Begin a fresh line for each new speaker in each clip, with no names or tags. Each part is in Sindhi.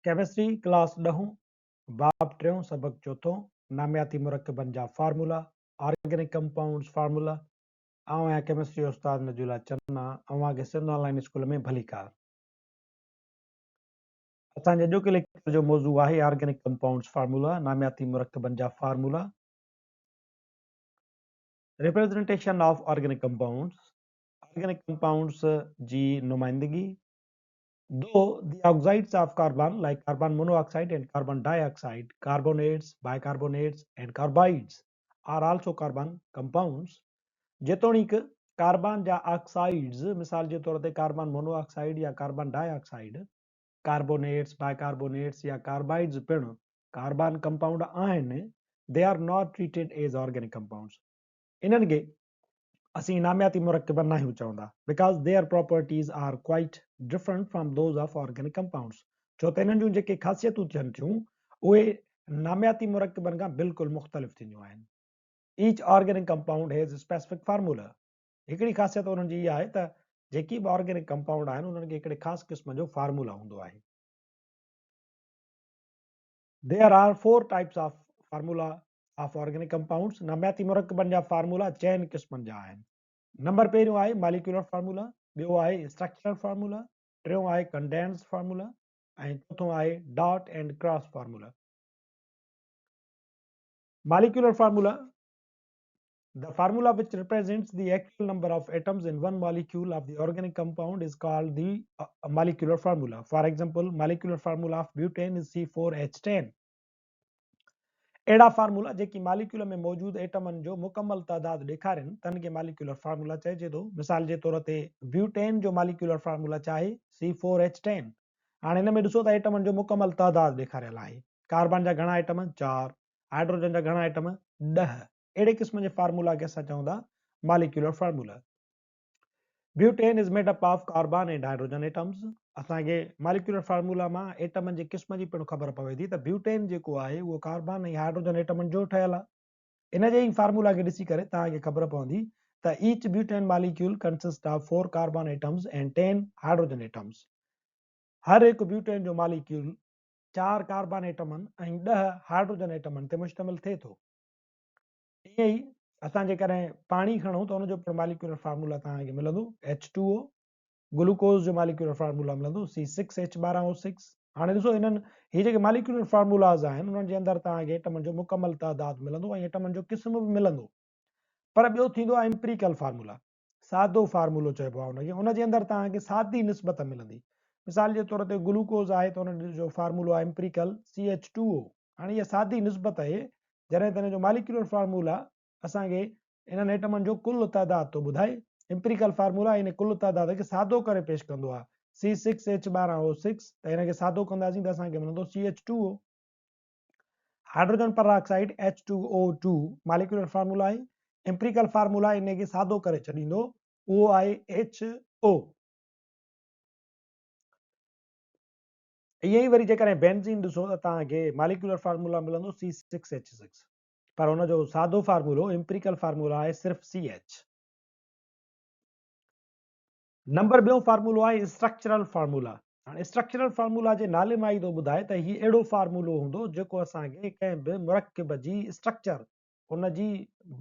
ڪيمسٽري ڪلاس ڏهون، باب ٽيون، سبق چوٿون، نامياتي مرڪبن جا فارمولا، Organic Compounds Formula، آئون آهيان ڪيمسٽري استاد نجولا چنا، اوهان کي سنڌ آن لائين اسڪول ۾ ڀليڪار. اسان جي اڄوڪي ليڪچر جو موضوع آهي آرگينڪ ڪمپائونڊز فارمولا، نامياتي مرڪبن جا formula. Representation of Organic Compounds، Organic Compounds جي نمائندگي. Though the oxides of carbon like carbon monoxide and carbon dioxide, carbonates, bicarbonates and carbides are also carbon compounds, جيتوڻيڪ ڪاربان جا آڪسائيڊز مثال جي طور تي ڪاربان مونو آڪسائيڊ يا ڪاربان ڊاء آڪسائيڊ، ڪاربونيٽس، بائيڪاربونيٽس يا ڪاربائيڊز پڻ ڪاربان ڪمپائونڊ آهن، they are not treated as organic compounds. انهن کي اسين نامياتي مرڪب ناهيون چوندا because their properties are quite different from those of organic compounds ڇو ته انهن جون جيڪي خاصيتون ٿين ٿيون اهي نامياتي مرڪبن کان بلڪل مختلف ٿينديون آهن. Each organic compound has specific formula هڪڙي خاصيت انهن جي اها آهي ته جيڪي به آرگينڪ ڪمپائونڊ آهن انهن کي هڪڙي خاص قسم جو فارمولا هوندو آهي. There are four types of formula of organic compounds نامياتي مرڪبن جا فارمولا چئن قسمن جا آهن. نمبر پهريون آهي ماليڪيولر فارمولا، ٻيو آهي اسٽرڪچرل فارمولا، ٽيون آهي ڪنڊينسڊ فارمولا ۽ چوٿون آهي dot and cross formula. Molecular formula, The formula which represents the actual number of atoms in one molecule of the organic compound is called the molecular formula. For example, molecular formula of butane is C4H10. اهڙا فارمولا جيڪي ماليڪيول ۾ موجود ايٽمن جو مڪمل تعداد ڏيکارين تن کي ماليڪيولر فارمولا چئجي ٿو. مثال جي طور تي بيوٽين جو ماليڪيولر فارمولا ڇا آهي؟ C4H10. هاڻي هن ۾ ڏسو ته ايٽمن جو مڪمل تعداد ڏيکاريل آهي. ڪاربان جا گهڻا ايٽم؟ چار. هائيڊروجن جا گهڻا ايٽم؟ 10. اهڙي قسم جي فارمولا کي اسان چئون ٿا molecular formula. Butane is made up of carbon and hydrogen atoms. اسان کي ماليڪيولر فارمولا مان ايٽمن جي قسم جي پڻ خبر پوي ٿي ته بيوٽين جيڪو آهي اهو ڪاربان ۽ هائيڊروجن ايٽمن جو ٺهيل آهي. ان جي ئي فارمولا کي ڏسي ڪري توهان کي خبر پوندي ته each butane molecule consist of 4 carbon atoms and 10 hydrogen atoms. هر هڪ بيوٽين جو ماليڪيول چار ڪاربان ايٽمن ۽ 10 هائيڊروجن ايٽمن تي مشتمل ٿئي ٿو. ائين ئي اسان جيڪڏهن پاڻي کڻون ته ان جو پڻ ماليڪيولر فارمولا توهان کي ملندو H2O، glucose جو ماليڪيولر فارمولا ملندو C6H12O6. هاڻي ڏسو انهن هي جيڪي ماليڪيولر فارمولاز آهن انهن جي اندر توهان کي ايٽمن جو مڪمل تعداد ملندو ۽ ايٽمن جو قسم به ملندو. پر ٻيو ٿيندو آهي امپريڪل فارمولا، سادو فارمولو چئبو آهي ان کي، ان جي اندر توهان کي سادي نسبت ملندي. مثال جي طور تي گلوڪوز آهي ته ان جو فارمولو آهي امپريڪل CH2O. هاڻي اها سادي نسبت آهي جڏهن ته ان جو ماليڪيولر فارمولا اسان کي انهن ايٽمن جو ڪل تعداد ٿو ٻڌائي. امپريڪل فارمولا ان ڪل تعداد کي سادو ڪري پيش ڪندو آهي. C six H 12 O six ته ان کي سادو ڪنداسين ته اسان کي ملندو C H two O. Hydrogen peroxide H two O two molecular formula آهي. امپريڪل فارمولا ان کي سادو ڪري ڇڏيندو اهو آهي ايڇ او. ائين ئي وري جيڪڏهن بينزين ڏسو ته توهان کي ماليڪيولر فارمولا ملندو سي سڪس ايڇ سڪس پر ان جو سادو فارمولو امپريڪل فارمولا آهي صرف سي ايڇ. نمبر ٻيون فارمولو آهي اسٽرڪچرل فارمولا. هاڻي اسٽرڪچرل فارمولا جي نالي مان ئي ٿو ٻڌائي ته هي اهڙو فارمولو هوندو جيڪو اسان کي ڪنهن به مرڪب جي اسٽرڪچر ان جي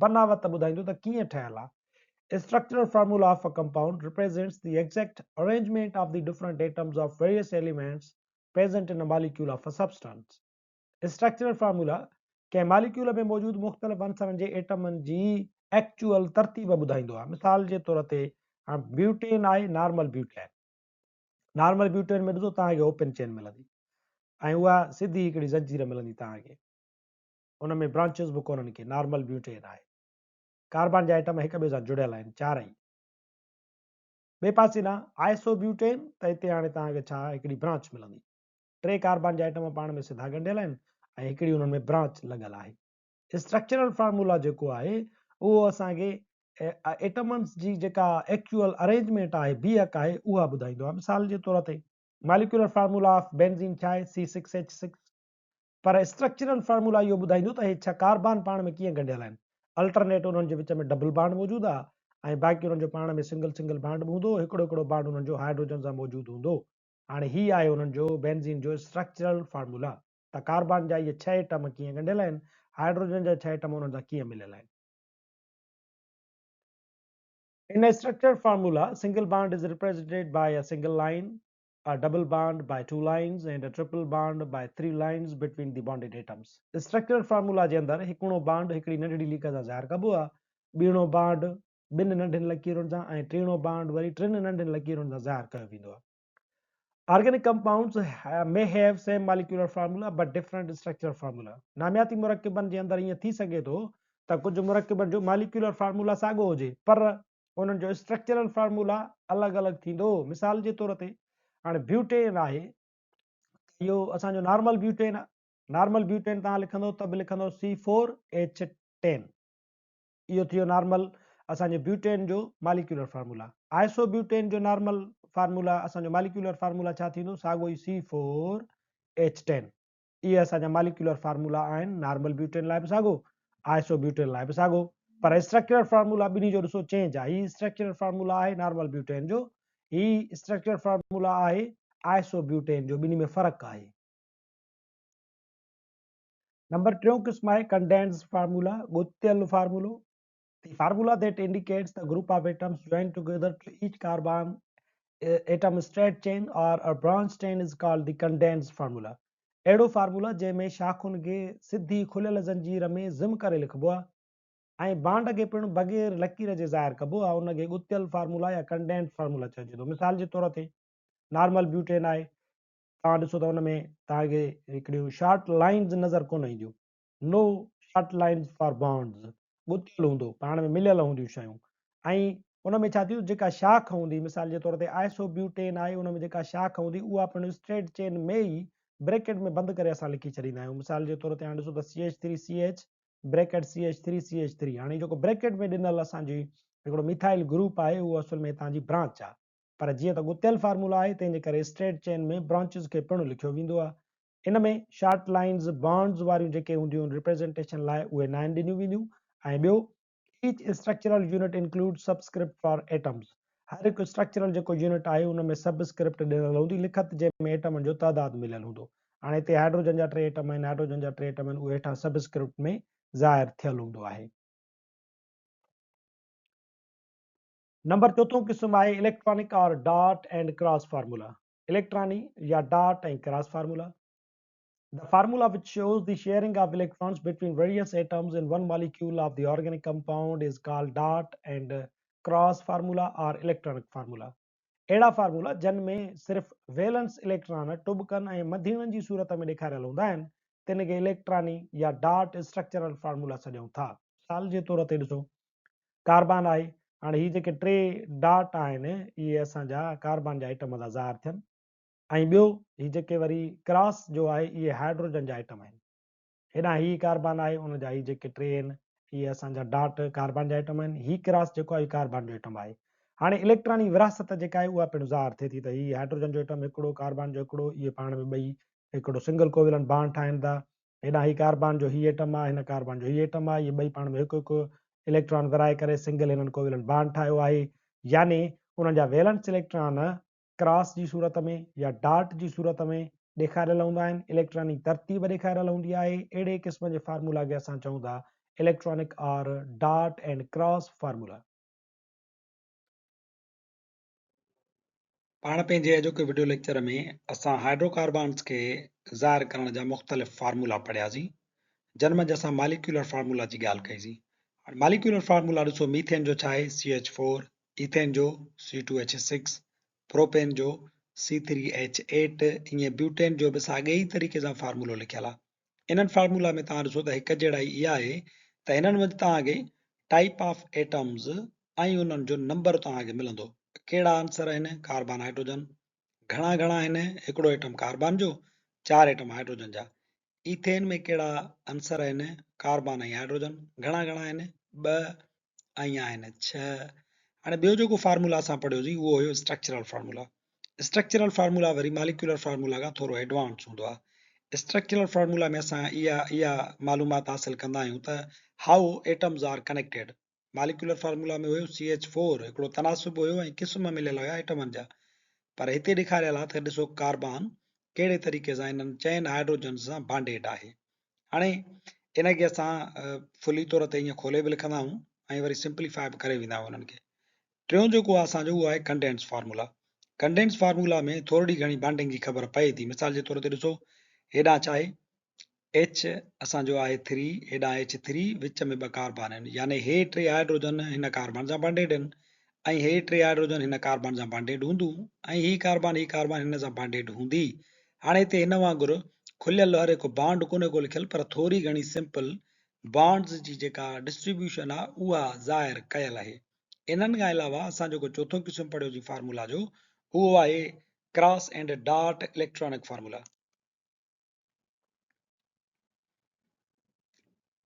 بناوت ٻڌائيندو ته ڪيئن ٺهيل آهي. Structural formula of a compound represents the exact arrangement of the different atoms of various elements present in a molecule of a substance. Structural formula ڪنهن ماليڪيول ۾ موجود مختلف عنصرن جي ايٽمن جي ايڪچوئل ترتيب ٻڌائيندو آهي. مثال جي طور تي هاڻ بيوٽين آهي نارمل بيوٽين. نارمل بيوٽين ۾ ڏسو توهان کي اوپن چين ملندي ۽ اها سڌي هڪڙي زنجير ملندي توهان کي. ان ۾ برانچز به ڪونهن ڪي نارمل بيوٽين آهي. ڪاربان جا ايٽم هڪ ٻئي سان جڙيل آهن چارئي. ٻئي پاسي ڏانهن آئسو بيوٽين ته هتي هاڻي توهان کي ڇا هڪڙي برانچ ملندي. ٽي ڪاربان جا ايٽم پاڻ ۾ سڌا ڳنڍيل آهن ۽ هڪڙي انهن ۾ برانچ لڳل آهي. اسٽرڪچرل فارمولا جيڪو آهي اهو اسان کي ايٽمنس جي جيڪا ايڪچوئل ارينجمينٽ آهي بيهڪ آهي اها ٻڌائيندو آهي. مثال جي طور تي ماليڪيولر فارمولا آف بينزين ڇا آهي سي سڪس ايڇ سڪس. پر اسٽرڪچرل فارمولا اهو ٻڌائيندو ته اهي ڇهه ڪاربان پاڻ ۾ ڪيئن ڳنڍيل آهن. الٽرنيٽ انهن جي وچ ۾ ڊبل بانڊ موجود آهي ۽ باقي انهن جو پاڻ ۾ سنگل سنگل بانڊ به هوندو، هڪڙو هڪڙو بانڊ انهن جو هائيڊروجن سان موجود هوندو. هاڻي هي آهي انهن جو بينزين جو اسٽرڪچرل فارمولا ته ڪاربان جا اهي ڇهه ايٽم ڪيئن ڳنڍيل آهن، هائيڊروجن جا ڇهه ايٽم انهن سان ڪيئن مليل آهن. In a structured formula, single bond is represented by a single line, a double bond by two lines and a triple bond by three lines between the bonded atoms. Structural formula جي اندر هڪڻو بانڊ هڪڙي ننڍڙي ليڪ سان ظاهر ڪبو آهي، ٻيڻو بانڊ ٻن ننڍين لڪيرن سان ۽ ٽيڻو بانڊ وري ٽن ننڍين لڪيرن سان ظاهر ڪيو ويندو آهي. Organic compounds may have same molecular formula but different structural formula. نامياتي مرڪبن جي اندر ائين ٿي سگهي ٿو ته ڪجهه مرڪبن جو ماليڪيولر فارمولا ساڳو هجي پر انهن جو اسٽرڪچرل فارمولا الڳ الڳ ٿيندو. مثال جي طور تي هاڻي بيوٽين آهي اهو اسان جو نارمل بيوٽين آهي. نارمل بيوٽين توهان لکندو ته به لکندو سي فور ايڇ ٽين. اهو ٿيو نارمل اسان جي بيوٽين جو ماليڪيولر فارمولا. آئسو بيوٽين جو نارمل فارمولا اسان جو ماليڪيولر فارمولا ڇا ٿيندو؟ ساڳو ئي سي فور ايڇ ٽين. اهي اسان جا ماليڪيولر فارمولا آهن. نارمل بيوٽين لاء به ساڳو، آئسو بيوٽين لاء به ساڳو، پر اسٽرڪچرل فارمولا ٻنهي جو ڏسو چينج آهي. هي اسٽرڪچرل فارمولا آهي نارمل بيوٽين جو، هي اسٽرڪچرل فارمولا آهي آئسو بيوٽين جو، ٻنهي ۾ فرق آهي. نمبر ٽيون قسم آهي ڪنڊينسڊ فارمولا، ڳتيل فارمولو. The formula that indicates the group of atoms joined together to each carbon atom straight chain or a branch chain is called the condensed formula. اهڙو فارمولا جنهن ۾ شاخن کي سڌي کليل زنجير ۾ ضم ڪري لکبو آهي ۽ بانڊ کي پڻ بغير لڪير جي ظاهر ڪبو آهي ان کي ڳتيل فارمولا يا ڪنڊينسڊ فارمولا چئجي ٿو. مثال جي طور تي نارمل بيوٽين آهي توهان ڏسو ته ان ۾ توهان کي هڪڙيون شارٽ لائنز نظر ڪونه اينديون، no short lines for bonds, ڳتيل هوندو، پاڻ ۾ مليل هونديون شيون ۽ ان ۾ ڇا ٿيندو جيڪا شاخ هوندي مثال جي طور تي آئسو بيوٽين آهي ان ۾ جيڪا شاخ هوندي اها پڻ اسٽريٽ چين ۾ ئي بريڪيٽ ۾ بند ڪري اسان لکي ڇڏيندا آهيون مثال جي طور تي هاڻي ڏسو ته C H three C H bracket C H three C H three هاڻي جيڪو بريڪيٽ ۾ ڏنل اسان جي هڪڙو ميٿائل گروپ آهي اهو اصل ۾ هتان جي برانچ آهي پر جيئن ته ڳتيل فارمولا آهي تنهن جي ڪري اسٽريٽ چين ۾ برانچز کي پڻ لکيو ويندو آهي. ان ۾ شارٽ لائنز بانڊز واريون جيڪي هونديون آهن ريپريزنٽيشن لاء اهي ناهن ڏنيون وينديون ۽ ٻيو Each structural unit includes subscript for atoms هر هڪ اسٽرڪچرل جيڪو يونٽ آهي ان ۾ سب اسڪرپٽ ڏنل هوندي لکت جنهن ۾ ايٽمن جو تعداد مليل هوندو. هاڻي هتي هائيڊروجن جا ٽي ايٽم آهن هائيڊروجن جا ٽي ايٽم آهن اهي هيٺان سب اسڪرپٽ ۾ ظاهر ٿيل هوندو آهي. نمبر چوٿون قسم آهي electronic or dot and cross formula اليڪٽراني يا dot ۽ cross formula The formula which shows the sharing of electrons between various atoms in one molecule of the organic compound is called dot and cross formula or electronic formula. اهڙا فارمولا جن ۾ صرف ويلنس اليڪٽران ٽٻڪن ۽ مڌيڻن جي صورت ۾ ڏيکاريل هوندا آهن تن کي اليڪٽراني يا ڊاٽ اسٽرڪچرل فارمولا سڏيون ٿا. مثال جي طور تي ڏسو ڪاربان آهي هاڻي هي جيڪي ٽي ڊاٽ آهن اهي اسان جا ڪاربان جا ائٽم ٿا ظاهر ٿين ۽ ٻيو هي جيڪي وري ڪراس جو آهي اهي هائيڊروجن جا ائٽم آهن هيڏانهن هي ڪاربان آهي ان جا هي جيڪي ٽي آهن اهي اسان جا ڊاٽ ڪاربان جا ائٽم آهن هي ڪراس جيڪو آهي ڪاربان جو ائٽم آهي هاڻي اليڪٽراني ورهاست جيڪا آهي اها پڻ ظاهر ٿئي ٿي ته هي هائيڊروجن جو ائٽم هڪڙو ڪاربان جو هڪڙو اهي پاڻ ۾ ٻئي هڪڙو سنگل ڪوويلنٽ بانڊ ٺاهين ٿا هيڏانهن هي ڪاربان جو هي ايٽم آهي، هن ڪاربان جو هي ايٽم آهي، اهي ٻئي پاڻ ۾ هڪ هڪ اليڪٽران ورهائي ڪري سنگل هنن ڪوويلنٽ بانڊ ٺاهيو آهي، يعني انهن جا ويلنس اليڪٽران ڪراس جي صورت ۾ يا ڊاٽ جي صورت ۾ ڏيکاريل هوندا آهن، اليڪٽراني ترتيب ڏيکاريل هوندي آهي، اهڙي قسم جي فارمولا کي اسان چئون ٿا electronic or dot and cross formula.
پاڻ پنهنجي اڄوڪي وڊيو ليڪچر ۾ اسان هائيڊرو ڪاربانز کي ظاهر ڪرڻ جا مختلف فارمولا پڙهياسين جن منجهه اسان ماليڪيولر فارمولا جي ڳالهه ڪئي سين. هاڻي ماليڪيولر فارمولا ڏسو ميٿين جو ڇا آهي سي ايڇ فور، ايٿين جو C two H six, propane جو سي ٿري ايڇ ايٽ ائين بيوٽين جو به ساڳئي ئي طريقي سان فارمولو لکيل آهي. انهن فارمولا ۾ توهان ڏسو ته هڪ جهڙائي اها آهي ته هنن منجهه توهان کي ٽائيپ آف ايٽمز ۽ انهن جو نمبر توهان کي ملندو. ڪهڙا عنصر آهن؟ ڪاربان هائيڊروجن گهڻا گهڻا آهن؟ هڪڙو ايٽم ڪاربان جو، چار ايٽم هائيڊروجن جا. ايٿين ۾ ڪهڙا عنصر آهن؟ ڪاربان ۽ هائيڊروجن گهڻا گهڻا آهن؟ ٻه ۽ آهن ڇهه. هاڻي ٻيو جيڪو فارمولا اسان پڙهيوسين اهو هيو اسٽرڪچرل فارمولا. اسٽرڪچرل فارمولا وري ماليڪيولر فارمولا کان ٿورو ايڊوانس هوندو آهي. اسٽرڪچرل فارمولا ۾ اسان اها معلومات حاصل ڪندا آهيون ته how atoms are connected. Molecular formula ۾ have C H four هڪڙو تناسب هيو ۽ قسم مليل هيا ايٽمن جا پر هتي ڏيکاريل آهي ته ڏسو ڪاربان ڪهڙي طريقي سان انهن چئن هائيڊروجنز سان بانڊيڊ آهي. هاڻي ان کي اسان فلي طور تي ائين کولي به لکندا آهيون ۽ وري سمپليفائي به ڪري ويندا آهيون انهن کي. ٽيون جيڪو آهي اسان جو اهو آهي ڪنڊينس فارمولا. ڪنڊينس فارمولا ۾ ٿورڙي گهڻي بانڊنگ جي خبر پئي ٿي. مثال جي طور تي ڏسو هيڏانهن ڇا آهي ايڇ اسان جو آهي ٿري، هيڏانهن ايڇ ٿري، وچ ۾ ٻه ڪاربان آهن، يعني هي ٽي هائيڊروجن هن ڪاربان سان بانڊيڊ آهن ۽ هي ٽي هائيڊروجن هن ڪاربان سان بانڊيڊ هوندو ۽ هي ڪاربان هي ڪاربان هن سان بانڊيڊ هوندي. هاڻي هتي هن وانگر کليل هر هڪ بانڊ ڪونهي ڪو لکيل پر ٿوري گهڻي سمپل بانڊز جي جيڪا ڊسٽريبيوشن آهي اها ظاهر ڪيل آهي. انهن کان علاوه اسان جيڪو چوٿون قسم پڙهيوسين فارمولا جو اهو آهي cross and dot electronic formula.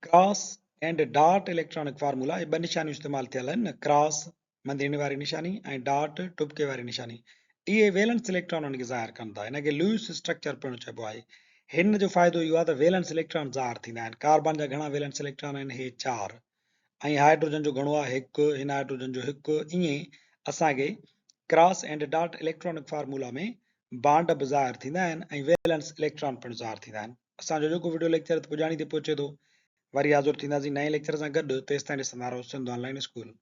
Cross and dot electronic formula اهي ٻه نشانيون استعمال ٿيل آهن نه ڪراس منڌيڻي واري نشاني ۽ ڊاٽ ٽٻڪي واري نشاني اهي ويلنس اليڪٽرانن کي ظاهر ڪن ٿا هن کي لوئس اسٽرڪچر پڻ چئبو آهي هن جو فائدو اهو آهي ته ويلنس اليڪٽران ظاهر ٿيندا آهن ڪاربان جا گهڻا ويلنس اليڪٽران آهن هي چار ۽ هائيڊروجن جو گهڻو آهي هڪ هن هائيڊروجن جو هڪ ائين اسان کي cross and dot electronic formula ۾ bond به ظاهر ٿيندا آهن ۽ ويلنس اليڪٽران پڻ ظاهر ٿيندا آهن. اسان جو اڄوڪو وڊيو ليڪچر پڄاڻي تي پهچي ٿو. وري حاضر ٿينداسين نئين ليڪچر سان گڏ تيستائين ڏسندا رهو سنڌ آن لائين اسڪول.